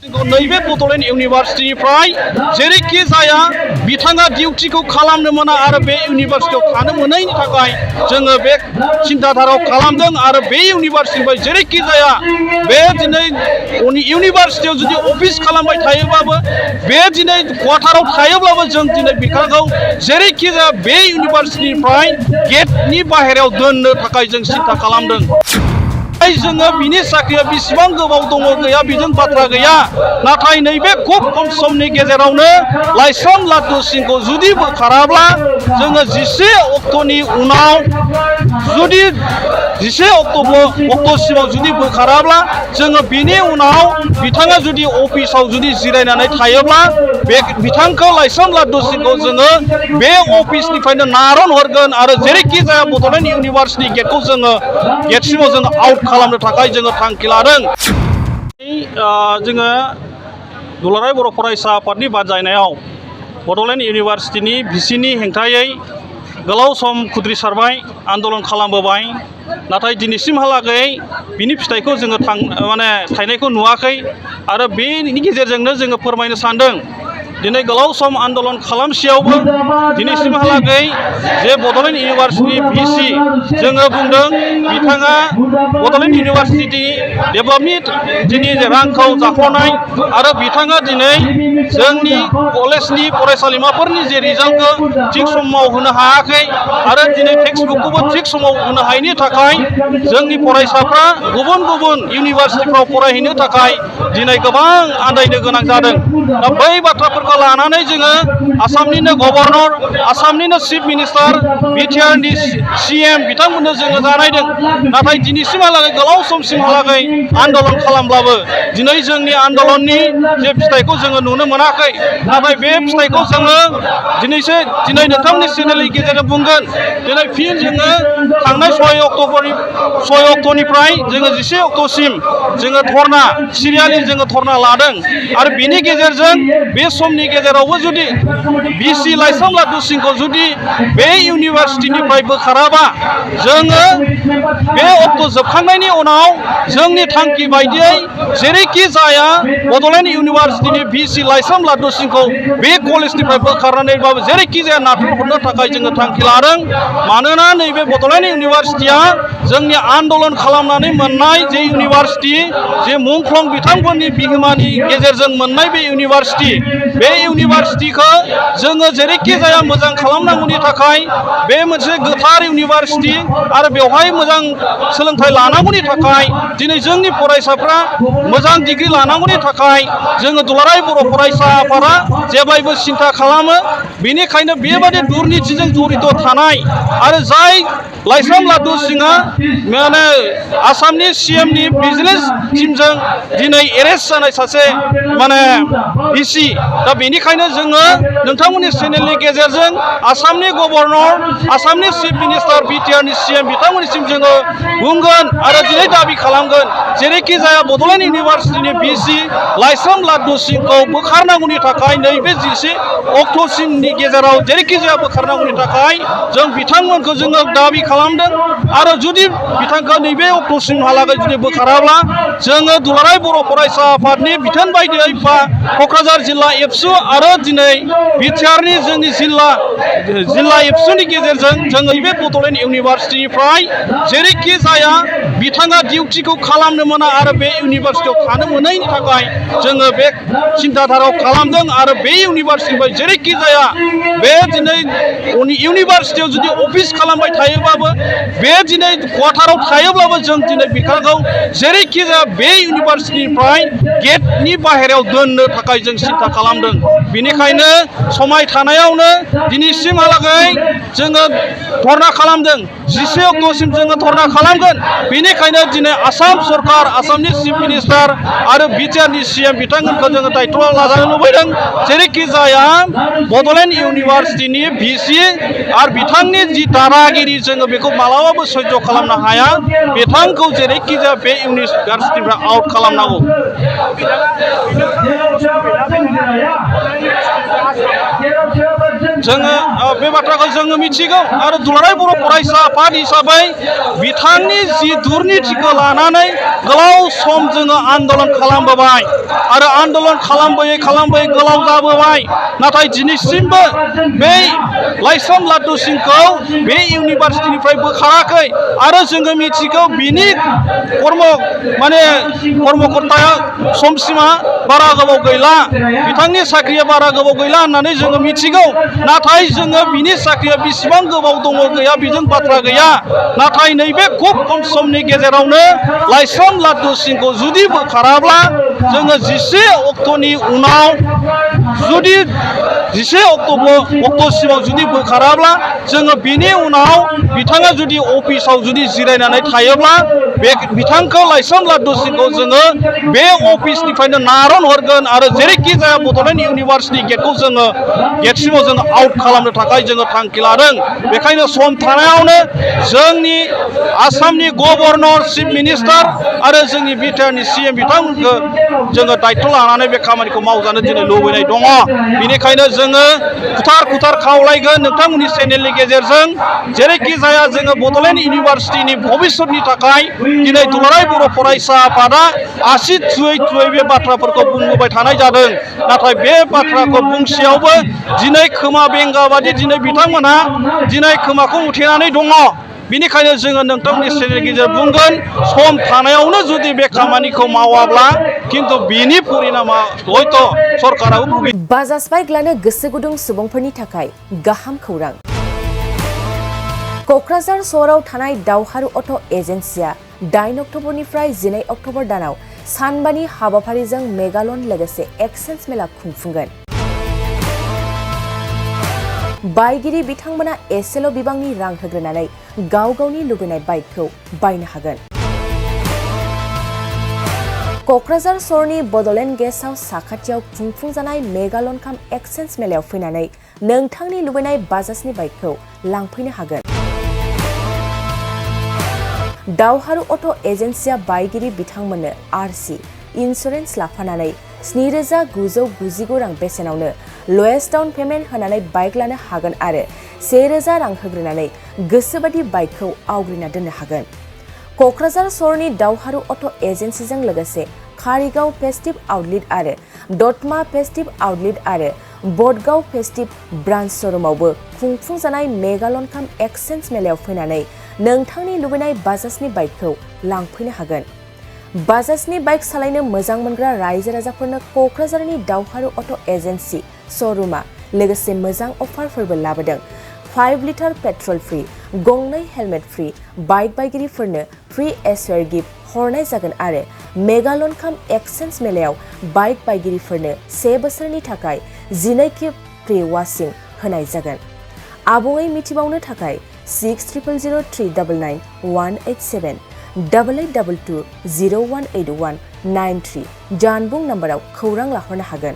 नैबे बड'लेण्ड इउनिभार्सिटिनिफ्राय जेरैखि जाया बिथाङा डिउटिखौ खालामनो मोना आरो बे इउनिभार्सिटियाव थानो मोनैनि थाखाय जोङो बे सिन्थाधारायाव खालामदों आरो बे इउनिभार्सिटिनिफ्राय जेरैखि जाया बे दिनै इउनिभार्सिटियाव जुदि अफिस खालामबाय थायोब्लाबो बे दिनै क्वार्टाराव थायोब्लाबो जों दिनै बिथांखौ जेरैखि जाया बे इउनिभार्सिटिनिफ्राय गेटनि बाहेरायाव दोननो थाखाय जों सिन्था खालामदों। जोङो बिनि साख्रिया बेसेबां गोबाव दङ गैया बेजों बाथ्रा गैया, नाथाय नैबे खुब खम समनि गेजेरावनो लाइस्राम लाटु सिंहखौ जुदि बोखाराब्ला जोङो 11 अक्ट'नि उनाव जुदि 11 अक्ट'सिमाव जुदि बोखाराब्ला जोङो बिनि उनाव बिथाङा जुदि अफिसाव जुदि जिरायनानै थायोब्ला बे बिथांखौ लाइस्राम लाटु सिंहखौ जोङो बे अफिसनिफ्रायनो नारन हरगोन आरो जेरैखि जाया बड'लेण्ड इउनिभार्सिटि गेटखौ जोङो गेटसिमाव जोङो आउट खालामनो थाखाय जोङो थांखि लादों। जोङो दुलाराय बर' फरायसा आफादनि बानजायनायाव बड'लेण्ड इउनिभार्सिटिनि भिसिनि हेंथायै गोलाव सम खुद्रिसारबाय, आन्दलन खालामबोबाय, नाथाय दिनैसिमहालागै बिनि फिथाइखौ जोङो थायनायखौ नुवाखै आरो बेनि गेजेरजोंनो जोङो फोरमायनो सानदों। दिनै गोलाव सम आन्दलन खालामसेयावबो दिनैसिमहालागै जे बड'लेण्ड इउनिभार्सिटि भिसि जोङो बुंदों बिथाङा बड'लेण्ड इउनिभार्सिटि डेभेलपनि दिनै रांखौ जाख'नाय आरो बिथाङा दिनै जोंनि कलेजनि फरायसालिमाफोरनि जे रिजाल्टखौ थिग समाव होनो हायाखै आरो दिनै टेक्सटबुकखौबो थिग समाव होनो हायैनि थाखाय जोंनि फरायसाफ्रा गुबुन गुबुन इउनिभार्सिटिफ्राव फरायहैनो थाखाय दिनै गोबां आन्दायनो गोनां जादों। दा बै बाथ्राफोरखौ लानानै जोङो आसामनिनो गभर्नर, आसामनिनो चिफ मिनिस्टार, बिटिआरनि CM बिथांमोननो जोङो जानायदों, नाथाय दिनैसिमहालागै गोलाव समसिमहालागै आन्दलन खालामब्लाबो दिनै जोंनि आन्दलननि जे फिथाइखौ जोङो नुनो मोनाखै। नाथाय बे फिथाइखौ जोङो दिनै नोंथांमोननि चेनेलनि गेजेरजों बुंगोन। दिनै फिन जोङो थांनाय 6 अक्ट'निफ्राय जोङो 11 अक्ट'सिम जोङो धर्ना सिरियालि जोङो धर्ना लादों आरो बिनि गेजेरजों बे समनि गेजेरावबो जुदि भिसि लाइस्राम लाटु सिंहखौ जुदि बे इउनिभार्सिटिनिफ्राय बोखाराबा जोङो बे अक्ट' जोबखांनायनि उनाव जोंनि थांखि बायदियै जेरैखि जाया बड'लेण्ड इउनिभार्सिटिनि भिसि लाइस्राम लाटु सिंहखौ बे कलेजनिफ्राय बोखारनानैबाबो जेरैखि जाया नाथुरहरनो थाखाय जोङो थांखि लादों। मानोना नैबे बड'लेण्ड इउनिभार्सिटिया जोंनि आन्दलन खालामनानै मोननाय जे इउनिभार्सिटि, जे मुंख्लं बिथांमोननि बिहोमानि गेजेरजों मोननाय बे इउनिभार्सिटिखौ जोङो जेरैखि जाया मोजां खालामनांगौनि थाखाय बे मोनसे गोथार इउनिभार्सिटि आरो बेवहाय मोजां सोलोंथाइ लानांगौनि थाखाय दिनै जोंनि फरायसाफ्रा मोजां डिग्रि लानांगौनि थाखाय जोङो दुलाराय बर' फरायसा आफादा जेब्लायबो सिन्था खालामो। बेनिखायनो बेबादि दुर्निथिजों जड़ित थानाय आरो जाय लाइस्राम लाटु सिंहआ आसामनि CMनि बिजनेस टिमजों दिनै एरेस्ट जानाय सासे भिसि, दा बेनिखायनो जोङो नोंथांमोननि चेनेलनि गेजेरजों आसामनि गभर्नर, आसामनि चिफ मिनिस्टार, बिटिआरनि CM बिथांमोननिसिम जोङो बुंगोन आरो दिनै दाबि खालामगोन जेरैखि जाया बड'लेण्ड इउनिभार्सिटिनि भिसि लाइस्राम लाटु सिंहखौ बोखारनांगौनि थाखाय नैबे 11 अक्ट'सिमनि गेजेराव जेरैखि जाया बोखारनांगौनि थाखाय जों बिथांमोनखौ जोङो दाबि खालामदों आरो जुदि बिथांखौ नैबे अक्ट'सिमहालागै जुदि बोखाराब्ला जोङो दुलाराय बर' फरायसा आफादनि बिथोन बायदियै क'क्राझार जिल्ला एबसु आरो दिनै बिटिआरनि जोंनि जिल्ला एबसुनि गेजेरजों जोङो बे बड'लेण्ड इउनिभार्सिटिनिफ्राय जेरैखि जाया बिथाङा डिउटिखौ खालामनो मोना आरो बे इउनिभार्सिटियाव थानो मोनैनि थाखाय जोङो बे सिन्थाधारायाव खालामदों आरो बे इउनिभार्सिटिनिफ्राय जेरैखि जाया बे दिनै इउनिभार्सिटियाव जुदि अफिस खालामबाय थायोब्लाबो बे दिनै क्वार्टाराव थायोब्लाबो जों दिनै बिथांखौ जेरैखि जाया बे इउनिभार्सिटिनिफ्राय गेटनि बाहेरायाव दोननो थाखाय जों सिन्था खालामदों। बेनिखायनो समाय थानायावनो दिनैसिमहालागै जोङो धर्ना खालामदों, 11 अक्ट'सिम जोङो धर्ना खालामगोन। बेनिखायनो दिनै आसाम सरकार, आसामनि चिफ मिनिस्टार आरो बिटिआरनि CM बिथांमोनखौ जोङो दायथ' लाजानो लुबैदों। जेरैखि जाया बड'लेण्ड इउनिभार्सिटिनि भिसि आरो बिथांनि जि दादागिरि जोङो बेखौ मालाबाबो सैज' खालामनो हाया। बिथांखौ जेरैखि जाया बे इउनिभार्सिटिनिफ्राय आउट खालामनांगौ। Quiero जोङो बे बाथ्राखौ जोङो मिथिगौ आरो दुलाराय बर' फरायसा आफाद हिसाबै बिथांनि जि दुर्निथिखौ लानानै गोलाव सम जोङो आन्दलन खालामबोबाय आरो आन्दलन खालामबोयै गोलाव जाबोबाय नाथाय दिनैसिमबो बे लाइस्राम लादु सिंखौ बे इउनिभारसिटिनिफ्राय बोखाराखै आरो जोङो मिथिगौ बिनि कर्मकर्ताया समसिमा बारा गोबाव गैला बिथांनि साख्रिया बारा गोबाव गैला होननानै जोङो मिथिगौ नाथाय जोङो बिनि साख्रिया बेसेबां गोबाव दङ गैया बेजों बाथ्रा गैया नाथाय नैबे खुब खम समनि गेजेरावनो लाइस्राम लादु सिंखौ जुदि बोखाराब्ला जोङो 11 अक्ट'नि उनाव जुदि 11 अक्ट'सिमाव जुदि बोखाराब्ला जोङो बिनि उनाव बिथाङा जुदि अफिसाव जुदि जिरायनानै थायोब्ला बे बिथांखौ लाइस्राम लादु सिंखौ जोङो बे अफिसनिफ्रायनो नारन हरगोन आरो जेरैखि जाया बड'लेण्ड इउनिभारसिटि गेटसिमाव जोङो आउट खालामनो थाखाय जोङो थांखि लादों बेखायनो सम थानायावनो जोंनि आसामनि गभर्नर चिफ मिनिस्टार आरो जोंनि बिटिआरनि CM बिथांमोनखौ जोङो दायथ' लानानै बे खामानिखौ मावजानो दिनै लुबैनाय दङ बेनिखायनो जोङो खुथार खावलायगोन नोंथांमोननि चेनेलनि गेजेरजों जेरैखि जाया जोङो बड'लेण्ड इउनिभारसिटिनि भबिष्यतनि थाखाय दिनै दुलाराय बर' फरायसा आफादा आसि थुयै बे बाथ्राफोरखौ बुंबोबाय थानाय जादों नाथाय बे बाथ्राखौ बुंसेयावबो दिनै खोमा बेंगा बादि दिनै बिथांमोनहा दिनै खोमाखौ मुथेनानै दङ बेनिखायनो जोङो नोंथांमोननि चेनेलनि गेजेरजों बुंगोन सम थानायावनो जुदि बे खामानिखौ मावाब्ला खिन्थु बिनि परिनामा हयथ' सरकाराबो भुगि बाजाज बाइक लानो गोसो गुदुं सुबुंफोरनि थाखाय गाहाम खौरां क'क्राझार सहराव थानाय दावहारु अट' एजेन्सिया 8 अक्ट'बरनिफ्राय 12 अक्ट'बर दानाव सानबानि हाबाफारिजों मेगालन लोगोसे एक्सेन्स मेला खुंफुंगोन बायगिरि बिथांमोना एसेल' बिबांनि रां होग्रोनानै गाव गावनि लुबैनाय बाइकखौ बायनो हागोन क'क्राझार सहरनि बड'लेण्ड गेस्ट हाउस साखाथियाव खुंफुंजानाय मेगालन काम एक्सेन्स मेलायाव फैनानै नोंथांनि लुबैनाय बाजाजनि बाइकखौ लांफैनो हागोन दावहारु अट' एजेन्सिया बायगिरि बिथांमोननो RC इन्सुरेन्स लाफानानै 7,999 रां बेसेनावनो लवेस्ट डाउन पेमेन्ट होनानै बाइक लानो हागोन आरो 1,000 रां होग्रोनानै गोसोबादि बाइकखौ आवग्रिना दोननो हागोन क'क्राझार सहरनि दावहारु अट' एजेन्सिजों लोगोसे कारिगाव फेस्टिभ आउटलेट आरो दतमा फेस्टिभ आउटलेट आरो बडगाव फेस्टिभ ब्रान्च श'रुमावबो खुंफुंजानाय मेगालन काम एक्सेन्स मेलायाव फैनानै नोंथांनि लुबैनाय बाजाजनि बाइकखौ लांफैनो हागोन बाजाजनि बाइक सालायनो मोजां मोनग्रा रायजो राजाफोरनो क'क्राझारनि दावहारु अट' एजेन्सि श'रुमा लोगोसे मोजां अफारफोरबो लाबोदों 5 लिटार पेट्रल फ्री गंनै हेलमेट फ्री बाइक बायगिरिफोरनो फ्री एसवेर गिफ्ट हरनाय जागोन आरो मेगालन काम एक्सेन्स मेलायाव बाइक बायगिरिफोरनो 1 बोसोरनि थाखाय 12 खेब फ्री वाशिं होनाय जागोन आबुङै मिथिबावनो थाखाय 6000399187 8822 018193 जानबुं नाम्बाराव खौरां लाहरनो हागोन